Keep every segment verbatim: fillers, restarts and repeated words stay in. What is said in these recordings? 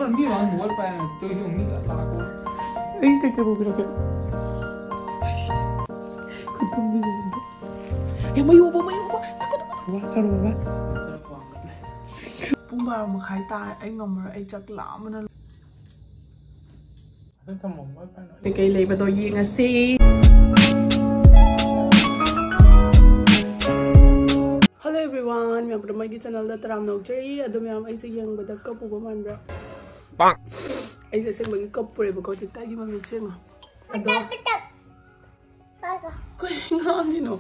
ꯃꯤ ꯃꯥꯡꯗ ꯋꯥꯏ ꯄꯥꯏ ꯇꯧꯔꯤꯁꯤ ꯃꯤ ꯂꯥꯛꯄ꯫ ꯑꯩ ꯀꯩꯀꯩ ꯄꯨꯕꯤꯔꯛꯀꯦ? ꯈꯨꯇꯨꯝꯁꯤꯗꯤ꯫ ꯑꯦ, ꯃꯩ ꯍꯧꯕ, ꯃꯩ ꯍꯧꯕ꯫ ꯉꯥꯏꯈꯣ, ꯉꯥꯏꯈꯣ꯫ ꯋꯥ, ꯆꯥꯔꯨꯔꯣ, ꯋꯥ꯫ ꯄꯨꯡ ꯕꯥꯔꯣ ꯃꯈꯥꯏ ꯇꯥꯔꯦ꯫ ꯑꯩ ꯉꯝꯃꯔꯣꯏ꯫ ꯑꯩ ꯆꯥꯛ ꯂꯥꯝꯕꯅ꯫ ꯀꯩꯀꯩ ꯂꯩꯕꯗꯣ ꯌꯦꯡꯉꯁꯤ꯫ Hello everyone, ꯃꯌꯥꯝ ꯄꯨꯝꯅꯃꯛꯀꯤ channelꯗ ꯇꯔꯥꯝꯅ ꯑꯣꯛꯆꯔꯤ꯫ ꯑꯗꯣ ꯃꯌꯥꯝ, ꯑꯩꯁꯦ ꯌꯦꯡꯕꯗ ꯀꯞꯄꯨꯕ ꯃꯥꯟꯕ꯭ꯔꯥ? ꯑꯩꯁꯦ ꯑꯁꯦꯡꯕꯒꯤ ꯀꯞꯄꯨꯔꯦꯕꯀꯣ꯫ ꯍꯧꯖꯤꯛꯇ ꯑꯩꯒꯤ ꯃꯃꯤꯠꯁꯦ ꯌꯦꯡꯉꯣ꯫ ꯑꯗꯣ ꯀꯩ ꯉꯥꯡꯉꯤꯅꯣ?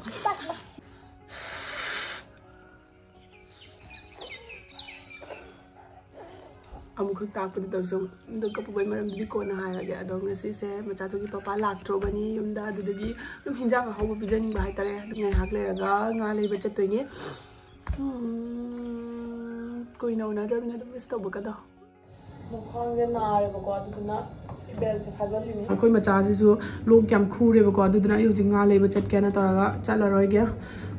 ꯑꯃꯨꯛꯈꯛ ꯇꯥꯛꯄꯗ ꯇꯧꯁꯨ ꯑꯗꯨ ꯀꯞꯄꯨꯕꯩ ꯃꯔꯝꯗꯨꯗꯤ ꯀꯣꯟꯅ ꯍꯥꯏꯔꯒꯦ꯫ ꯑꯗꯣ ꯉꯁꯤꯁꯦ ꯃꯆꯥꯗꯨꯒꯤ ꯄꯄꯥ ꯂꯥꯛꯇ꯭ꯔꯕꯅꯤ ꯌꯨꯝꯗ, ꯑꯗꯨꯗꯨꯒꯤ ꯑꯗꯨꯝ ꯍꯤꯟꯖꯥꯡ ꯑꯍꯥꯎꯕ ꯄꯤꯖꯅꯤꯡꯕ ꯍꯥꯏꯇꯥꯔꯦ꯫ ꯑꯗꯨ ꯉꯥꯏꯍꯥꯛ ꯂꯩꯔꯒ ꯉꯥ ꯂꯩꯕ ꯆꯠꯇꯣꯏꯅꯦ꯫ ꯎꯝ, ꯀꯨꯏꯅ ꯎꯅꯗ꯭ꯔꯕꯅꯤꯅ ꯑꯗꯨꯝ miss ꯇꯧꯕꯒꯗꯣ꯫ ꯃꯈ꯭ꯋꯥꯡꯁꯦ ꯅꯥꯔꯦꯕꯀꯣ, ꯑꯗꯨꯗꯨꯅ ꯁꯤ belt ꯁꯦ ꯐꯥꯖꯜꯂꯤꯅꯦ꯫ ꯑꯩꯈꯣꯏ ꯃꯆꯥꯁꯤꯁꯨ ꯂꯣꯛ ꯌꯥꯝ ꯈꯨꯔꯦꯕꯀꯣ, ꯑꯗꯨꯗꯨꯅ ꯑꯩ ꯍꯧꯖꯤꯛ ꯉꯥ ꯂꯩꯕ ꯆꯠꯀꯦꯅ ꯇꯧꯔꯒ ꯆꯠꯂꯔꯣꯏꯒꯦ꯫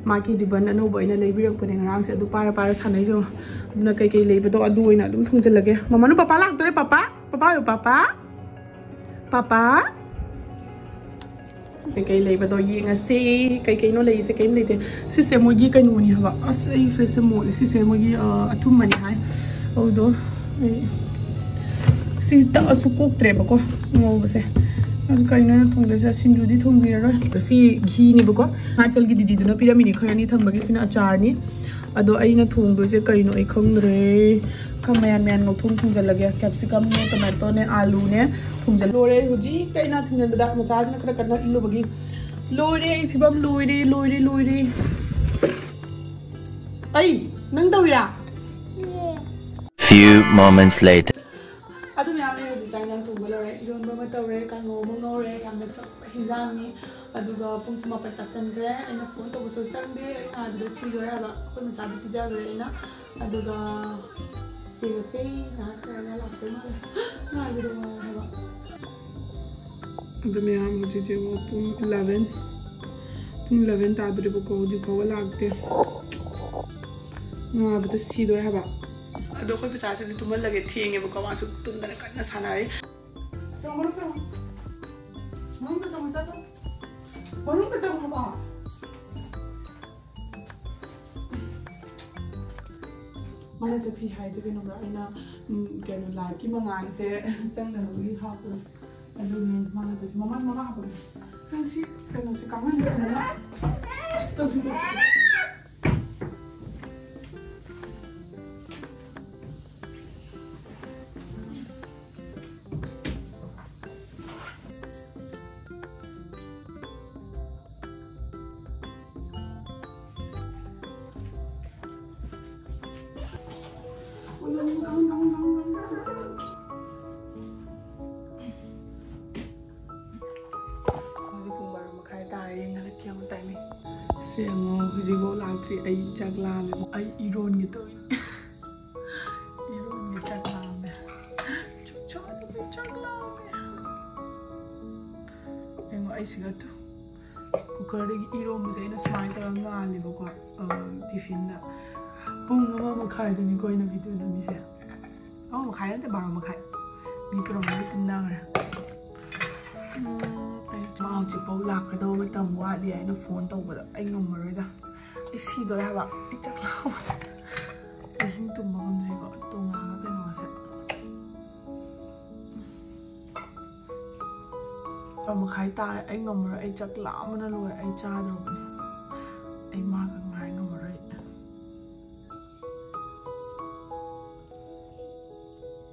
ꯃꯥꯒꯤ ribbon ꯑꯅꯧꯕ ꯑꯩꯅ ꯂꯩꯕꯤꯔꯛꯄꯅꯦ ꯉꯔꯥꯡꯁꯦ, ꯑꯗꯨ ꯄꯥꯏꯔ ꯄꯥꯏꯔ ꯁꯥꯟꯅꯩꯁꯦ ꯌꯦꯡꯉꯣ꯫ ꯑꯗꯨꯅ ꯀꯩꯀꯩ ꯂꯩꯕꯗꯣ ꯑꯗꯨ ꯑꯣꯏꯅ ꯑꯗꯨꯝ ꯊꯣꯡꯖꯤꯜꯂꯒꯦ꯫ ꯃꯃꯥꯅꯨ, ꯄꯄꯥ ꯂꯥꯛꯇꯣꯔꯦ, ꯄꯄꯥ, ꯄꯄꯥ ꯑꯣꯏꯌꯨ, ꯄꯄꯥ, ꯄꯄꯥ꯫ ꯀꯩꯀꯩ ꯂꯩꯕꯗꯣ ꯌꯦꯡꯉꯁꯤ꯫ ꯀꯩꯀꯩꯅꯣ ꯂꯩꯔꯤꯁꯦ? ꯀꯩꯝ ꯂꯩꯇꯦ꯫ ꯁꯤꯁꯦ ꯃꯣꯏꯒꯤ ꯀꯩꯅꯣꯅꯤ ꯍꯥꯏꯕ꯫ ꯑꯁ, ꯑꯩ fridge ꯁꯦ ꯃꯣꯠꯂꯦ꯫ ꯁꯤꯁꯦ ꯃꯣꯏꯒꯤ, ꯑ, ꯑꯊꯨꯝꯕꯅꯤ ꯍꯥꯏ꯫ ꯑꯗꯨꯗꯣ ꯑꯩ, ꯁꯤ ꯇꯛꯑꯁꯨ ꯀꯣꯛꯇ꯭ꯔꯦꯕꯀꯣ ꯉꯧꯕꯁꯦ꯫ ꯑꯗꯨ ꯀꯩꯅꯣ ꯑꯩꯅ ꯊꯣꯡꯗꯣꯏꯁꯦ? ꯁꯤꯡꯖꯨꯗꯤ ꯊꯣꯡꯕꯤꯔꯔꯣꯏ꯫ ꯁꯤ ꯘꯤꯅꯦꯕꯀꯣ꯫ ꯍꯤꯃꯥꯆꯜꯒꯤ ꯗꯤꯗꯤꯗꯨꯅ ꯄꯤꯔꯝꯃꯤꯅꯦ ꯈꯔꯅꯤ ꯊꯝꯕꯒꯤ꯫ ꯁꯤꯅ ꯑꯆꯥꯔꯅꯤ꯫ ꯑꯗꯣ ꯑꯩꯅ ꯊꯣꯡꯗꯣꯏꯁꯦ ꯀꯩꯅꯣ ꯑꯩ ꯈꯪꯗ꯭ꯔꯦ꯫ ꯈꯔ ꯃꯌꯥꯟ ꯃꯌꯥꯟ ꯉꯧꯊꯣꯛ ꯊꯣꯡꯖꯤꯜꯂꯒꯦ꯫ Capsicum ꯅꯦ, tomato ꯅꯦ, ꯑꯥꯂꯨꯅꯦ ꯊꯣꯡꯖꯤꯜ-, ꯂꯣꯏꯔꯦ꯫ ꯍꯧꯖꯤꯛꯇ ꯑꯩꯅ ꯊꯤꯡꯖꯤꯟꯕꯗ ꯃꯆꯥꯁꯤꯅ ꯈꯔ ꯀꯟꯅ ꯏꯜꯂꯨꯕꯒꯤ ꯂꯣꯏꯔꯦ꯫ ꯑꯩ ꯐꯤꯕꯝ ꯂꯣꯏꯔꯦ, ꯂꯣꯏꯔꯦ, ꯂꯣꯏꯔꯦ꯫ ꯑꯩ, ꯅꯪ ꯇꯧꯔꯤꯔꯥ? Few moments later. ꯑꯗꯨ ꯃꯌꯥꯝ ꯑꯩ ꯍꯧꯖꯤꯛ ꯆꯥꯛ ꯏꯟꯖꯥꯡ ꯊꯣꯡꯕ ꯂꯣꯏꯔꯦ꯫ ꯏꯔꯣꯟꯕ ꯑꯃ ꯇꯧꯔꯦ, ꯀꯥꯡꯉꯧ ꯑꯃ ꯉꯧꯔꯦ꯫ ꯌꯥꯝꯅ ꯆꯝꯕ ꯍꯤꯟꯖꯥꯡꯅꯤ꯫ ꯑꯗꯨꯒ ꯄꯨꯡꯁꯨ ꯃꯥꯄꯟ ꯇꯥꯁꯟꯈ꯭ꯔꯦ꯫ ꯑꯩꯅ phone ꯇꯧꯕꯁꯨ ꯆꯪꯗꯦ꯫ ꯑꯩ ꯉꯥꯏꯕꯗ ꯁꯤꯗꯣꯔꯦ ꯍꯥꯏꯕ꯫ ꯑꯩꯈꯣꯏ ꯃꯆꯥꯗꯤ ꯄꯤꯖꯈ꯭ꯔꯦ ꯑꯩꯅ꯫ ꯑꯗꯨꯒ ꯌꯦꯡꯉꯁꯦ, ꯉꯥꯏꯍꯥꯛ ꯂꯩꯔꯒ ꯂꯥꯛꯇꯣꯏ ꯃꯥꯜꯂꯦ꯫ ꯉꯥꯏꯕꯗ ꯋꯥꯔꯦ ꯍꯥꯏꯕ꯫ ꯑꯗꯨ ꯃꯌꯥꯝ ꯍꯧꯖꯤꯛ ꯌꯦꯡꯉꯣ, ꯄꯨꯡ eleven, ꯄꯨꯡ eleven ꯇꯥꯗꯣꯔꯦꯕꯀꯣ, ꯍꯧꯖꯤꯛ ꯐꯥꯎꯕ ꯂꯥꯛꯇꯦ꯫ ꯉꯥꯏꯕꯗ ꯁꯤꯗꯣꯔꯦ ꯍꯥꯏꯕ꯫ ꯑꯗꯣ ꯑꯩꯈꯣꯏ ꯄꯩꯁꯥꯁꯤꯗꯤ ꯇꯨꯝꯍꯜꯂꯒꯦ, ꯊꯦꯡꯉꯦꯕꯀꯣ, ꯃꯥꯁꯨ ꯇꯨꯝꯗꯅ ꯀꯟꯅ ꯁꯥꯟꯅꯔꯤ꯫ ꯆꯪꯉꯣ, ꯃꯅꯨꯡꯗ ꯆꯪꯉꯣ꯫ ꯃꯅꯨꯡꯗ ꯆꯪꯉꯣ, ꯆꯠꯂꯣ꯫ ꯃꯅꯨꯡꯗ ꯆꯪꯉꯣ ꯍꯥꯏꯕ꯫ ꯃꯥꯅ ꯆꯠꯈꯤ ꯍꯥꯏꯁꯦ ꯀꯩꯅꯣꯗ ꯑꯩꯅ, ꯎꯝ, ꯀꯩꯅꯣ, ꯂꯥꯏꯠꯀꯤ ꯃꯉꯥꯜꯁꯦ ꯆꯪꯗꯅꯕꯒꯤ ꯍꯥꯞꯄꯗꯣ꯫ ꯑꯗꯨꯅꯦ ꯃꯥꯅ ꯇꯧꯔꯤꯁꯦ꯫ ꯃꯃꯥ, ꯃꯃꯥ ꯍꯥꯞꯄꯒꯦ꯫ ꯅꯪ ꯁꯤ ꯀꯩꯅꯣꯁꯦ ꯀꯥꯡꯍꯟꯁꯦ ꯐꯖꯅ ꯇꯧꯁꯤ, ꯇꯧꯁꯤ꯫ ꯍꯧꯖꯤꯛ ꯄꯨꯡ ꯕꯥꯔꯣ ꯃꯈꯥꯏ ꯇꯥꯔꯦ, ꯌꯦꯡꯍꯜꯂꯛꯀꯦ ꯑꯃꯨꯛ timing꯫ ꯁꯦ ꯌꯦꯡꯉꯣ, ꯍꯧꯖꯤꯛꯐꯥꯎ ꯂꯥꯛꯇ꯭ꯔꯤ꯫ ꯑꯩ ꯆꯥꯛ ꯂꯥꯝꯃꯦ꯫ ꯑꯩ ꯏꯔꯣꯟꯒꯦ ꯇꯧꯔꯤ꯫ ꯏꯔꯣꯟꯒꯦ, ꯆꯥꯛ ꯂꯥꯝꯃꯦ꯫ ꯆꯥꯛ ꯆꯥꯗꯕꯩ ꯆꯥꯛ ꯂꯥꯝꯃꯦ꯫ ꯌꯦꯡꯉꯣ, ꯑꯩ ꯁꯤꯒ ꯇꯨ ꯀꯨꯀꯔꯗꯒꯤ ꯏꯔꯣꯟꯕꯁꯦ ꯑꯩꯅ ꯁꯨꯃꯥꯏꯅ ꯇꯧꯔꯒ ꯉꯥꯜꯂꯦꯕꯀꯣ, ꯑ, ꯇꯤꯐꯤꯟꯗ꯫ ꯄꯨꯡ ꯑꯃ ꯃꯈꯥꯏꯗꯅꯤꯀꯣ ꯑꯩꯅ ꯚꯤꯗꯤꯑꯣ ꯅꯝꯃꯤꯁꯦ꯫ ꯑꯃ ꯃꯈꯥꯏ ꯅꯠꯇꯦ, ꯕꯥꯔꯣ ꯃꯈꯥꯏ꯫ ꯃꯤ ꯄꯨꯝꯅꯃꯛ ꯂꯣꯏ ꯇꯨꯝꯅꯈ꯭ꯔꯦ꯫ ꯎꯝ, ꯑꯩ ꯃꯥ ꯍꯧꯖꯤꯛꯐꯥꯎ ꯂꯥꯛꯀꯗꯧꯕ ꯃꯇꯝ ꯋꯥꯠꯂꯤ ꯍꯥꯏꯅ ꯐꯣꯟ ꯇꯧꯕꯗ ꯑꯩ ꯉꯝꯃꯔꯣꯏꯗ꯫ ꯑꯩ ꯁꯤꯗꯣꯔꯦ ꯍꯥꯏꯕ꯫ ꯑꯩ ꯆꯥꯛ ꯂꯥꯝꯕꯗ ꯑꯍꯤꯡ ꯇꯨꯝꯕ ꯉꯝꯗ꯭ꯔꯤꯀꯣ, ꯇꯣꯉꯥꯟꯕ ꯀꯩꯅꯣꯁꯦ꯫ ꯕꯥꯔꯣ ꯃꯈꯥꯏ ꯇꯥꯔꯦ, ꯑꯩ ꯉꯝꯃꯔꯣꯏ, ꯑꯩ ꯆꯥꯛ ꯂꯥꯝꯕꯅ ꯂꯣꯏꯔꯦ, ꯑꯩ ꯆꯥꯗ꯭ꯔꯕꯅꯦ꯫ ꯑꯩ ꯃꯥꯒ ꯉꯥꯏ ꯉꯝꯃꯔꯣꯏ꯫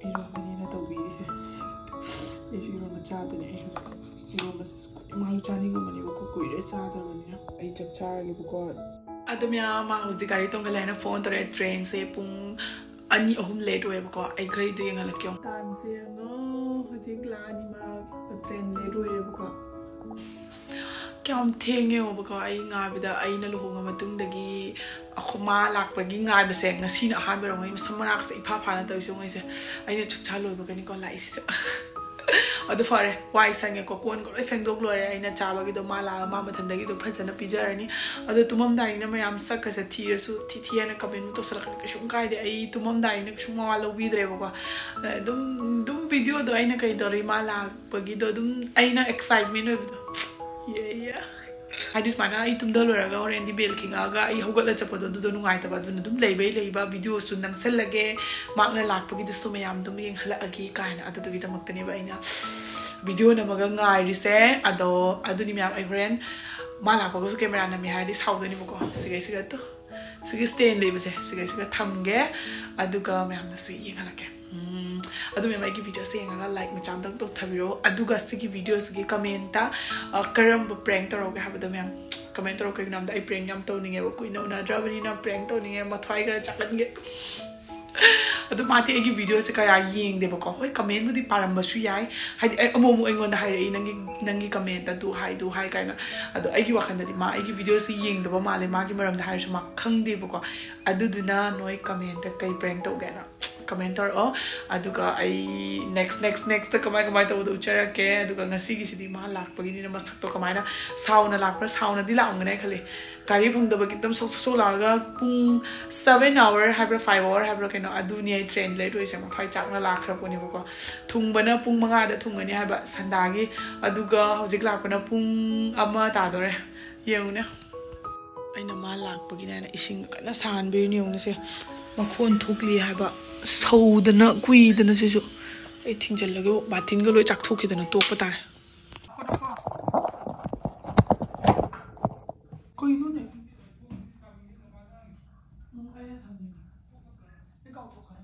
ꯏꯔꯣꯟꯕꯅꯤꯅ ꯇꯧꯕꯤꯔꯤꯁꯦ꯫ ꯑꯩꯁꯨ ꯏꯔꯣꯟꯕ ꯆꯥꯗꯣꯏꯅꯦ꯫ ꯑꯩꯁꯨ ꯏꯔꯣꯟꯕ ꯃꯥꯁꯨ ꯆꯥꯅꯤꯡꯉꯝꯕꯅꯦꯕꯀꯣ, ꯀꯨꯏꯔꯦ ꯆꯥꯗ꯭ꯔꯕꯅꯤꯅ꯫ ꯑꯩ ꯆꯥꯛ ꯆꯥꯔꯒꯦꯕꯀꯣ꯫ ꯑꯗꯣ ꯃꯌꯥꯝ, ꯃꯥ ꯍꯧꯖꯤꯛ ꯒꯥꯔꯤ ꯇꯣꯡꯈꯠꯂꯦ ꯍꯥꯏꯅ ꯐꯣꯟ ꯇꯧꯔꯛꯑꯦ꯫ ꯇ꯭ꯔꯦꯟꯁꯦ ꯄꯨꯡ ꯑꯅꯤ ꯑꯍꯨꯝ ꯂꯦꯠ ꯑꯣꯏꯌꯦꯕꯀꯣ꯫ ꯑꯩ ꯘꯔꯤꯗꯣ ꯌꯦꯡꯍꯜꯂꯛꯀꯦ꯫ ꯇꯥꯏꯝꯁꯦ ꯌꯦꯡꯉꯣ, ꯍꯧꯖꯤꯛ ꯂꯥꯛꯑꯅꯤ, ꯃꯥ ꯇ꯭ꯔꯦꯟ ꯂꯦꯠ ꯑꯣꯏꯌꯦꯕꯀꯣ꯫ ꯀꯌꯥꯝ ꯊꯦꯡꯉꯦ ꯌꯦꯡꯉꯣꯕꯀꯣ꯫ ꯑꯩ ꯉꯥꯏꯕꯗ, ꯑꯩꯅ ꯂꯨꯍꯣꯡꯉ ꯃꯇꯨꯡꯗꯒꯤ ꯑꯩꯈꯣꯏ ꯃꯥ ꯂꯥꯛꯄꯒꯤ ꯉꯥꯏꯕꯁꯦ ꯉꯁꯤꯅ ꯑꯍꯥꯟꯕ ꯑꯣꯏꯔꯝꯒꯅꯤ꯫ ꯃꯁꯝ ꯃꯅꯥꯛꯁꯦ ꯏꯐꯥ ꯐꯥꯅ ꯇꯧꯔꯤꯁꯦ ꯌꯦꯡꯉꯣ ꯑꯩꯁꯦ꯫ ꯑꯩꯅ ꯆꯥꯛ ꯆꯥ ꯂꯣꯏꯕꯒꯅꯤꯀꯣ ꯂꯥꯛꯏꯁꯤꯁꯨ꯫ ꯑꯗꯨ ꯐꯔꯦ, ꯋꯥꯏ ꯁꯪꯉꯦꯀꯣ, ꯀꯣꯟꯒ ꯂꯣꯏ ꯐꯦꯡꯗꯣꯛ ꯂꯣꯏꯔꯦ꯫ ꯑꯩꯅ ꯆꯥꯕꯒꯤꯗꯣ ꯃꯥ ꯂꯥꯛꯑꯒ ꯃꯥ ꯃꯊꯟꯗꯒꯤꯗꯣ ꯐꯖꯅ ꯄꯤꯖꯔꯅꯤ꯫ ꯑꯗꯣ ꯇꯨꯝꯃꯝꯗꯥꯏꯅ ꯃꯌꯥꯝ ꯁꯛꯀꯁꯦ ꯊꯤꯔꯁꯨ ꯊꯤ ꯊꯤ ꯍꯥꯏꯅ ꯀꯃꯦꯟ ꯇꯧꯁꯜꯂꯛꯀꯅꯤ, ꯀꯩꯁꯨꯝ ꯀꯥꯏꯗꯦ꯫ ꯑꯩ ꯇꯨꯝꯃꯝꯗꯥꯏꯅ ꯀꯩꯁꯨꯝ ꯃꯋꯥ ꯂꯧꯕꯤꯗ꯭ꯔꯦꯕꯀꯣ꯫ ꯑꯗꯨꯝ ꯑꯗꯨꯝ ꯚꯤꯗꯤꯑꯣꯗꯣ ꯑꯩꯅ ꯀꯩꯗꯧꯔꯤ, ꯃꯥ ꯂꯥꯛꯄꯒꯤꯗꯣ ꯑꯗꯨꯝ ꯑꯩꯅ ꯑꯦꯛꯁꯥꯏꯠꯃꯦꯟ ꯑꯣꯏꯕꯗꯣ꯫ ꯌꯦ ꯌꯦ꯫ ꯍꯥꯏꯗꯤ ꯁꯨꯃꯥꯏꯅ ꯑꯩ ꯇꯨꯝꯊ ꯂꯣꯏꯔꯒ ꯍꯣꯔꯦꯟꯗꯤ ꯕꯦꯜ ꯈꯤꯡꯉꯛꯑꯒ ꯑꯩ ꯍꯧꯒꯠꯂ ꯆꯠꯄꯗꯣ ꯑꯗꯨꯗꯣ ꯅꯨꯡꯉꯥꯏꯇꯕ, ꯑꯗꯨꯅ ꯑꯗꯨꯝ ꯂꯩꯕꯩ ꯂꯩꯕ ꯚꯤꯗꯤꯑꯣꯁꯨ ꯅꯝꯁꯜꯂꯒꯦ, ꯃꯥꯛꯅ ꯂꯥꯛꯄꯒꯤꯗꯨꯁꯨ ꯃꯌꯥꯝ ꯑꯗꯨꯝ ꯌꯦꯡꯍꯜꯂꯛꯑꯒꯦ ꯀꯥꯏꯅ ꯑꯗꯨꯗꯨꯒꯤꯗꯃꯛꯇꯅꯦꯕ ꯑꯩꯅ ꯚꯤꯗꯤꯑꯣ ꯅꯝꯃꯒ ꯉꯥꯏꯔꯤꯁꯦ꯫ ꯑꯗꯣ ꯑꯗꯨꯅꯤ ꯃꯌꯥꯝ, ꯑꯩ ꯍꯣꯔꯦꯟ ꯃꯥ ꯂꯥꯛꯄꯒꯁꯨ ꯀꯦꯃꯦꯔꯥ ꯅꯝꯃꯦ ꯍꯥꯏꯔꯗꯤ ꯁꯥꯎꯗꯣꯏꯅꯤꯕꯀꯣ꯫ ꯁꯤꯒꯩꯁꯤꯒ ꯇꯨ ꯁꯤꯒꯤ ꯁ꯭ꯇꯦꯟ ꯂꯩꯕꯁꯦ ꯁꯤꯒꯩꯁꯤꯒ ꯊꯝꯒꯦ, ꯑꯗꯨꯒ ꯃꯌꯥꯝꯗꯁꯨ ꯌꯦꯡꯍꯜꯂꯛꯀꯦ꯫ ꯎꯝ, ꯑꯗꯨ ꯃꯌꯥꯝ ꯑꯩꯒꯤ ꯚꯤꯗꯤꯑꯣꯁꯦ ꯌꯦꯡꯉꯒ ꯂꯥꯏꯛ ꯃꯆꯥ ꯑꯝꯇꯪ ꯇꯧꯊꯕꯤꯔꯛꯑꯣ꯫ ꯑꯗꯨꯒ ꯁꯤꯒꯤ ꯚꯤꯗꯤꯑꯣꯁꯤꯒꯤ ꯀꯃꯦꯟꯇ, ꯑ, ꯀꯔꯝꯕ ꯄ꯭ꯔꯦꯡ ꯇꯧꯔꯛꯎꯒꯦ ꯍꯥꯏꯕꯗꯣ ꯃꯌꯥꯝ ꯀꯃꯦꯟ ꯇꯧꯔꯛꯑꯣ꯫ ꯀꯩꯒꯤꯅꯣ ꯍꯥꯏꯕꯗ ꯑꯩ ꯄ꯭ꯔꯦꯡ ꯌꯥꯝ ꯇꯧꯅꯤꯡꯉꯦꯕ, ꯀꯨꯏꯅ ꯎꯅꯗ꯭ꯔꯕꯅꯤꯅ ꯄ꯭ꯔꯦꯡ ꯇꯧꯅꯤꯡꯉꯦ, ꯃꯊ꯭ꯋꯥꯏ ꯈꯔ ꯆꯥꯛꯍꯟꯒꯦ꯫ ꯑꯗꯣ ꯃꯥꯗꯤ ꯑꯩꯒꯤ ꯚꯤꯗꯤꯑꯣꯁꯦ ꯀꯌꯥ ꯌꯦꯡꯗꯦꯕꯀꯣ꯫ ꯍꯣꯏ, ꯀꯃꯦꯟꯕꯨꯗꯤ ꯄꯥꯔꯝꯕꯁꯨ ꯌꯥꯏ, ꯍꯥꯏꯗꯤ ꯑꯩ ꯑꯃꯨꯛ ꯑꯃꯨꯛ ꯑꯩꯉꯣꯟꯗ ꯍꯥꯏꯔꯛꯏ, "ꯅꯪꯒꯤ, ꯅꯪꯒꯤ ꯀꯃꯦꯟꯇ ꯑꯗꯨ ꯍꯥꯏ, ꯑꯗꯨ ꯍꯥꯏ" ꯀꯥꯏꯅ꯫ ꯑꯗꯣ ꯑꯩꯒꯤ ꯋꯥꯈꯜꯗꯗꯤ ꯃꯥ ꯑꯩꯒꯤ ꯚꯤꯗꯤꯑꯣꯁꯦ ꯌꯦꯡꯗꯕ ꯃꯥꯜꯂꯦ, ꯃꯥꯒꯤ ꯃꯔꯝꯗ ꯍꯥꯏꯔꯁꯨ ꯃꯥ ꯈꯪꯗꯦꯕꯀꯣ꯫ ꯑꯗꯨꯗꯨꯅ ꯅꯣꯏ ꯀꯃꯦꯟꯇ ꯀꯩ ꯄ꯭ꯔꯦꯡ ꯇꯧꯒꯦꯅ ꯀꯃꯦꯟ ꯇꯧꯔꯛꯑꯣ꯫ ꯑꯗꯨꯒ ꯑꯩ ꯅꯦꯛꯁ ꯅꯦꯛꯁ ꯅꯦꯛꯁꯇ ꯀꯃꯥꯏ ꯀꯃꯥꯏ ꯇꯧꯕꯗꯣ ꯎꯠꯆꯔꯛꯀꯦ꯫ ꯑꯗꯨꯒ ꯉꯁꯤꯒꯤꯁꯤꯗꯤ ꯃꯥ ꯂꯥꯛꯄꯒꯤꯅꯤꯅ ꯃꯁꯛꯇꯣ ꯀꯃꯥꯏꯅ, ꯁꯥꯎꯅ ꯂꯥꯛꯄ꯭ꯔꯥ? ꯁꯥꯎꯅꯗꯤ ꯂꯥꯛꯑꯝꯒꯅꯤ ꯈꯜꯂꯤ꯫ ꯒꯥꯔꯤ ꯐꯪꯗꯕꯒꯤ ꯑꯗꯨꯝ ꯁꯣꯛ ꯁꯣꯛ ꯁꯣꯛ ꯂꯥꯛꯑꯒ ꯄꯨꯡ seven hour ꯍꯥꯏꯕ꯭ꯔꯥ, five hour ꯍꯥꯏꯕ꯭ꯔꯥ ꯀꯩꯅꯣ, ꯑꯗꯨꯅꯤ ꯑꯩ ꯇ꯭ꯔꯦꯟ ꯂꯩꯔꯨꯔꯤꯁꯦ꯫ ꯃꯊ꯭ꯋꯥꯏ ꯆꯥꯛꯅ ꯂꯥꯛꯈ꯭ꯔ ꯄꯣꯠꯅꯦꯕꯀꯣ꯫ ꯊꯨꯡꯕꯅ ꯄꯨꯡ ꯃꯉꯥꯗ ꯊꯨꯡꯒꯅꯤ ꯍꯥꯏꯕ ꯁꯟꯗꯥꯒꯤ, ꯑꯗꯨꯒ ꯍꯧꯖꯤꯛ ꯂꯥꯛꯄꯅ ꯄꯨꯡ ꯑꯃ ꯇꯥꯗꯣꯔꯦ꯫ ꯌꯦꯡꯉꯨꯅꯦ꯫ ꯑꯩꯅ ꯃꯥ ꯂꯥꯛꯄꯒꯤꯅꯦ ꯍꯥꯏꯅ ꯏꯁꯤꯡ ꯀꯟꯅ ꯁꯥꯍꯟꯕꯤꯔꯤꯅꯤ꯫ ꯌꯦꯡꯉꯨꯅꯦ ꯁꯦ, ꯃꯈꯣꯟ ꯊꯣꯛꯂꯤ ꯍꯥꯏꯕ, ꯁꯧꯗꯅ ꯀꯨꯏꯗꯅ꯫ ꯁꯤꯁꯨ ꯑꯩ ꯊꯤꯡꯖꯤꯜꯂꯒ ꯕꯥꯇꯤꯟꯒ ꯂꯣꯏ ꯆꯥꯛꯊꯣꯛꯈꯤꯗꯅ ꯇꯣꯛꯄ ꯇꯥꯔꯦ꯫ ꯀꯩꯅꯣꯅꯦ? ꯎꯝ, ꯑꯩꯅ ꯊꯝꯃꯤꯅꯦ꯫ ꯑꯩ ꯀꯥꯎꯊꯣꯛꯈ꯭ꯔꯦ꯫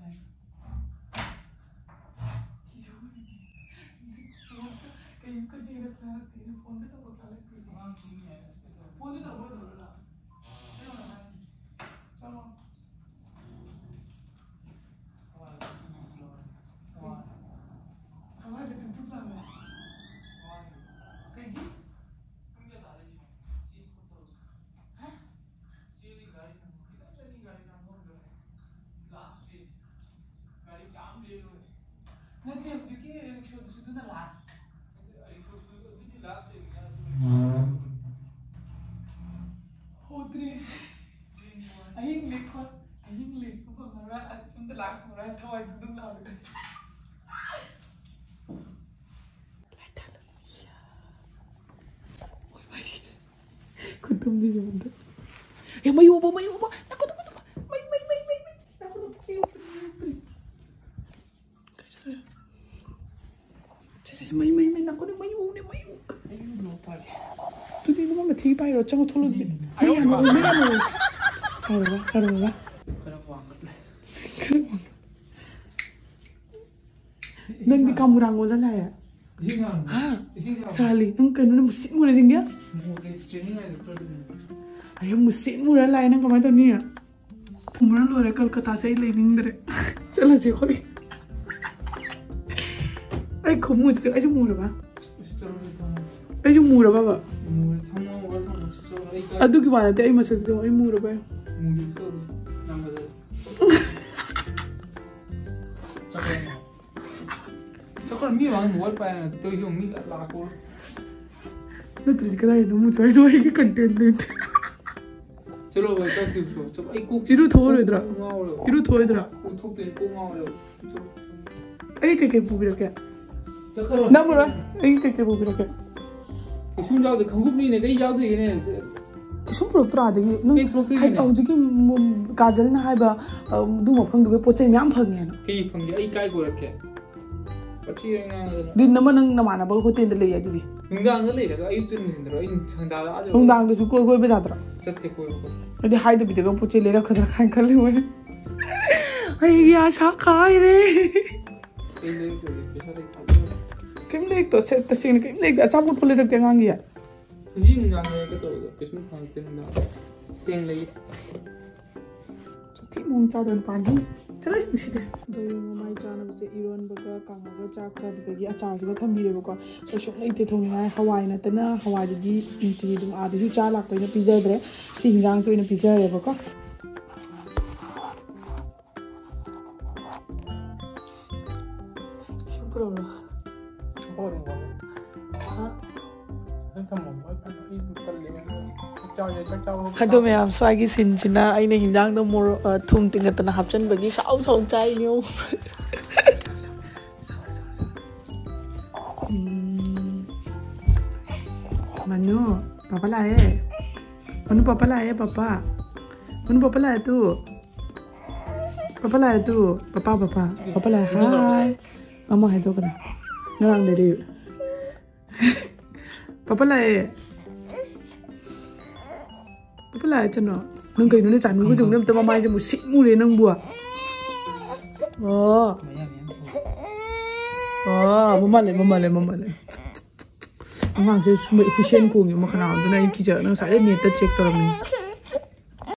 ꯀꯩꯅꯣ ꯀꯖꯤꯅ ꯀꯅꯥꯅ ꯀꯩꯅꯣ ꯐꯣꯟꯗ ꯇꯧꯕ ꯀꯥꯂꯛꯇꯣꯏꯁꯦ? ꯐꯣꯟꯗ ꯇꯧꯕ ꯂꯣꯏꯔꯒ꯫ ꯆꯪꯉꯣ꯫ ꯀꯃꯥꯏꯅ ꯇꯨꯛ ꯇꯨꯛ ꯂꯥꯎꯋꯦ? ꯀꯩꯒꯤ? ꯍꯥ? ꯅꯠꯇꯦ, ꯍꯧꯖꯤꯛꯀꯤ ꯔꯤꯛꯁꯣꯗꯨꯁꯨ ꯑꯗꯨꯅ ꯂꯥꯁ꯫ ꯍꯣꯗ꯭ꯔꯤ꯫ ꯑꯍꯤꯡ ꯂꯦꯛꯄ, ꯑꯍꯤꯡ ꯂꯦꯛꯄ ꯐꯪꯉꯔꯣꯏ꯫ ꯑꯁ, ꯌꯨꯝꯗ ꯂꯥꯛꯄ ꯐꯪꯉꯔꯣꯏ꯫ ꯊꯋꯥꯏ ꯗꯨꯡ ꯗꯨꯡ ꯂꯥꯎꯔꯦ꯫ ꯈꯨꯇꯨꯝꯁꯤꯗꯤ ꯑꯝꯇ꯫ ꯑꯦ, ꯃꯩ ꯎꯕ, ꯃꯩ ꯎꯕ꯫ ꯅꯥꯀꯣꯡꯗ ꯃꯩ ꯎꯕ꯫ ꯃꯩ, ꯃꯩ, ꯃꯩ, ꯃꯩ, ꯃꯩ꯫ ꯅꯥꯀꯣꯡꯗ ꯃꯩ ꯎꯕ, ꯃꯩ ꯎꯕ꯫ ꯁꯦ, ꯁꯦ, ꯁꯦ, ꯃꯩ, ꯃꯩ, ꯃꯩ, ꯅꯥꯀꯣꯡꯗ ꯃꯩ ꯎꯕꯅꯦ, ꯃꯩ ꯎꯕ꯫ ꯑꯗꯨꯗꯤ ꯅꯪ ꯃꯊꯤ ꯄꯥꯏꯔꯣ, ꯆꯪꯉꯣ, ꯊꯣꯛꯂꯛꯑꯣ ꯑꯗꯨꯗꯤ꯫ ꯃꯩ ꯌꯥꯝ ꯎ, ꯃꯩ ꯌꯥꯝ ꯎ꯫ ꯆꯥꯔꯨꯔꯕ, ꯆꯥꯔꯨꯔꯕ꯫ ꯈꯔ ꯋꯥꯡꯈꯠꯂꯦ꯫ ꯈꯔ ꯋꯥꯡꯈꯠꯂꯦ꯫ ꯅꯪꯗꯤ ꯀꯥꯡꯕꯨꯔꯥꯡ ꯑꯣꯜꯂ ꯂꯥꯛꯑꯦ? ꯏꯁꯤꯡ ꯁꯥꯕ꯫ ꯍꯥ? ꯏꯁꯤꯡ ꯁꯥꯕ꯫ ꯁꯥꯍꯜꯂꯤ꯫ ꯅꯪ ꯀꯩꯅꯣ, ꯅꯪ ꯃꯨꯁꯤꯠ ꯃꯨꯔꯦ ꯁꯤꯡꯒꯦ? ꯃꯨꯔꯦ, training ꯍꯥꯏꯗꯣ ꯆꯠꯂꯤꯅꯦ꯫ ꯑꯩ ꯃꯨꯁꯤꯠ ꯃꯨꯔ ꯂꯥꯛꯑꯦ, ꯅꯪ ꯀꯃꯥꯏꯅ ꯇꯧꯅꯤ? ꯃꯨꯔ ꯂꯣꯏꯔꯦ, ꯀꯜꯀꯇꯥꯁꯦ ꯑꯩ ꯂꯩꯅꯤꯡꯗ꯭ꯔꯦ꯫ ꯆꯠꯂꯁꯤ ꯑꯩꯈꯣꯏ꯫ ꯑꯩ ꯈꯨꯃꯨꯁꯤꯁꯨ, ꯑꯩꯁꯨ ꯃꯨꯔꯕ? ꯏꯁ, ꯆꯠꯂꯣ, ꯆꯠꯂꯣ꯫ ꯑꯩꯁꯨ ꯃꯨꯔꯕꯕ? ꯃꯨꯔꯦ, ꯊꯝꯃꯣ, ꯃꯨꯔꯦ, ꯊꯝꯃꯣ, ꯆꯠꯂꯣ, ꯑꯩ ꯆꯥꯛ ꯑꯗꯨꯒꯤ ꯋꯥ ꯅꯠꯇꯦ, ꯑꯩ ꯃꯁꯛꯁꯨ ꯑꯩ ꯃꯨꯔꯕ? ꯃꯨꯔꯦ, ꯆꯠꯂꯣ꯫ ꯌꯥꯝ ꯐꯖꯔꯦ꯫ ꯆꯠꯈ꯭ꯔꯣ꯫ ꯆꯠꯈ꯭ꯔꯣ, ꯃꯤ ꯃꯃꯥꯡꯗ mobile ꯄꯥꯏꯔꯒ ꯇꯧꯔꯤꯁꯤ ꯃꯤ ꯂꯥꯛ ꯂꯥꯛ ꯀꯣ꯫ ꯅꯠꯇ꯭ꯔꯗꯤ ꯀꯗꯥꯏꯗꯅꯣ ꯑꯃꯨꯛ ꯆꯠꯂꯣ, ꯑꯩꯒꯤ content ꯂꯩꯇꯦ꯫ ꯆꯠꯂꯣ ꯚꯥꯏ, ꯆꯥꯛ ꯊꯤꯔꯨꯆꯣ꯫ ꯆꯠꯂꯣ, ꯑꯩ ꯀꯣꯛ ꯏꯔꯨ ꯊꯣꯛꯑꯔꯣꯏꯗ꯭ꯔꯥ? ꯀꯣꯛ ꯉꯥꯎꯔꯦꯕ꯫ ꯏꯔꯨ ꯊꯣꯛꯑꯣꯏꯗ꯭ꯔꯥ? ꯀꯣꯛ ꯊꯣꯛꯇꯣꯏꯅꯤ, ꯀꯣꯛ ꯉꯥꯎꯔꯦꯕ꯫ ꯆꯠꯂꯣ꯫ ꯑꯩ ꯀꯩꯀꯩ ꯄꯨꯕꯤꯔꯛꯀꯦ? ꯆꯠꯈ꯭ꯔꯣ꯫ ꯅꯝꯃꯔꯣꯏ꯫ ꯑꯩ ꯀꯩꯀꯩ ꯄꯨꯕꯤꯔꯛꯀꯦ? ꯀꯩꯁꯨꯝ ꯌꯥꯎꯗꯦ, ꯈꯣꯡꯎꯞꯅꯤꯅꯦ, ꯀꯩ ꯌꯥꯎꯗꯣꯏꯒꯦꯅꯦ? ꯀꯩꯁꯨꯝ ꯄꯨꯔꯛꯇ꯭ꯔꯥ? ꯑꯗꯒꯤ ꯅꯪ ꯀꯩ ꯄꯨꯔꯛꯇꯣꯏꯒꯦꯅꯦ? ꯍꯥꯏ-, ꯍꯧꯖꯤꯛꯀꯤ ꯃ-, ꯀꯥꯖꯜꯅ ꯍꯥꯏꯕ, ꯑ, ꯑꯗꯨ ꯃꯐꯝꯗꯨꯒ ꯄꯣꯠ ꯆꯩ ꯃꯌꯥꯝ ꯐꯪꯉꯦꯅ꯫ ꯀꯩ ꯐꯪꯒꯦ? ꯑꯩ ꯀꯥꯏ ꯀꯣꯏꯔꯛꯀꯦ? ꯋꯥꯊꯤ ꯉꯥꯡꯗꯅ꯫ ꯗꯤꯟ ꯑꯃ ꯅꯪ ꯅꯃꯥꯟꯅꯕꯒ ꯍꯣꯇꯦꯜꯗ ꯂꯩ ꯑꯗꯨꯗꯤ꯫ ꯅꯨꯡꯗꯥꯡꯗ ꯂꯩꯔꯒ ꯑꯌꯨꯛꯇ ꯅꯨꯡꯊꯤꯟꯗꯔꯣ? ꯑꯩ ꯁꯪꯗꯥ ꯂꯥꯛꯑꯗꯤ ꯅꯨꯡꯗꯥꯡꯗꯁꯨ ꯀꯣꯏ-, ꯀꯣꯏꯕ ꯌꯥꯗ꯭ꯔꯣ? ꯆꯠꯇꯦ ꯀꯣꯏꯕ ꯀꯣꯏꯕ꯫ ꯑꯗꯨꯗꯤ ꯍꯥꯏꯗꯕꯤꯗꯒ ꯄꯣꯠ ꯆꯩ ꯂꯩꯔꯛꯀꯗ꯭ꯔꯥ ꯀꯥꯏꯅ ꯈꯜꯂꯤ ꯃꯣꯏ꯫ ꯑꯩꯒꯤ ꯑꯁꯥ ꯀꯥꯏꯔꯦ꯫ ꯀꯩ ꯂꯩꯔꯛꯇꯣꯏꯒꯦ? ꯄꯩꯁꯥ ꯂꯩꯇꯦ꯫ ꯀꯩꯝ ꯂꯩꯔꯛꯇꯣ-, ꯁꯦ-, ꯇꯁꯦꯡꯅ ꯀꯩꯝ ꯂꯩꯔꯛꯇꯦ꯫ ꯑꯆꯥꯄꯣꯠ ꯐꯥꯎ ꯂꯩꯔꯛꯇꯦ ꯑꯉꯥꯡꯒꯤ꯫ ꯍꯧꯖꯤꯛ ꯅꯨꯡꯗꯥꯡ ꯂꯩꯔꯛꯀꯦ ꯇꯧꯕꯗꯣ ꯀꯩꯁꯨꯝ ꯐꯪꯉꯛꯇꯦ ꯅꯨꯡꯗꯥꯡ꯫ ꯊꯦꯡ ꯂꯩ꯫ ꯁꯛꯊꯤ ꯃꯑꯣꯡ ꯆꯥꯗꯕ ꯅꯨꯄꯥꯅꯤ꯫ ꯆꯠꯂꯣ, ꯅꯨꯡꯁꯤꯗꯦ꯫ ꯑꯗꯣ ꯌꯦꯡꯉꯣ, ꯃꯥꯏ ꯆꯥꯅꯕꯁꯦ ꯏꯔꯣꯟꯕꯒ ꯀꯥꯡꯍꯧꯒ ꯆꯥꯛꯀ ꯑꯗꯨꯗꯒꯤ ꯑꯆꯥꯔꯁꯤꯒ ꯊꯝꯕꯤꯔꯦꯕꯀꯣ꯫ ꯑꯗꯣ ꯁꯨꯝ ꯂꯩꯇꯦ ꯊꯣꯡꯅꯤꯡꯉꯥꯏ꯫ ꯍꯋꯥꯏ ꯅꯠꯇꯅ, ꯍꯋꯥꯏꯗꯨꯗꯤ ꯅꯨꯡꯇꯤꯒꯤ ꯑꯗꯨꯝ ꯑꯥꯗꯁꯨ ꯆꯥ ꯂꯥꯛꯄꯅꯤꯅ ꯄꯤꯖꯗ꯭ꯔꯦ꯫ ꯁꯤ ꯍꯤꯟꯖꯥꯡꯁꯦ ꯑꯣꯏꯅ ꯄꯤꯖꯔꯦꯕꯀꯣ꯫ ꯑꯗꯣ ꯃꯌꯥꯝ, ꯁ꯭ꯋꯥꯏꯒꯤ ꯁꯤꯟꯁꯤꯅ ꯑꯩꯅ ꯍꯤꯟꯖꯥꯡꯗ ꯃꯣꯔꯣꯛ, ꯑ, ꯊꯨꯝ ꯇꯤꯡꯈꯠꯇꯅ ꯍꯥꯞꯆꯤꯟꯕꯒꯤ ꯁꯥꯎ ꯁꯥꯎ ꯆꯥꯏꯅꯦ꯫ ꯎꯝ꯫ ꯃꯅꯨ, ꯄꯥꯄꯥ ꯂꯥꯛꯑꯦ꯫ ꯃꯅꯨ, ꯄꯥꯄꯥ ꯂꯥꯛꯑꯦ, ꯄꯥꯄꯥ꯫ ꯃꯅꯨ, ꯄꯥꯄꯥ ꯂꯥꯛꯑꯦ ꯇꯨ꯫ ꯄꯥꯄꯥ ꯂꯥꯛꯑꯦ ꯇꯨ꯫ Papa, papa. ꯄꯥꯄꯥ ꯂꯥꯛꯑꯦ꯫ ꯍꯥꯏ꯫ ꯑꯃ ꯍꯥꯏꯗꯣꯛꯀꯅꯨ꯫ ꯉꯔꯥꯡꯗꯩꯗꯤ꯫ ꯄꯥꯄꯥ ꯂꯥꯛꯑꯦ꯫ ꯄꯥꯄꯥ ꯂꯥꯛꯑꯦ ꯆꯅꯣ꯫ ꯅꯪ ꯀꯩꯅꯣꯅꯦ, ꯆꯥꯅꯨꯒ ꯆꯨꯝꯅ ꯑꯝꯇ ꯃꯃꯥꯏꯁꯦ ꯃꯨꯁꯤꯛ ꯃꯨꯔꯦ ꯅꯪꯕꯨ꯫ ꯑꯣ꯫ ꯑꯣ, ꯃꯃꯥ ꯂꯩ, ꯃꯃꯥ ꯂꯩ, ꯃꯃꯥ ꯂꯩ꯫ ꯑꯉꯥꯡꯁꯦ ꯁꯨꯝꯕ efficient ꯈꯣꯡꯉꯦ ꯃꯈꯅꯥꯎꯗꯨꯅ ꯑꯩ ꯀꯤꯖꯗꯅ ꯉꯁꯥꯏꯗꯩ net ꯇ check ꯇꯧꯔꯝꯃꯤꯅꯤ꯫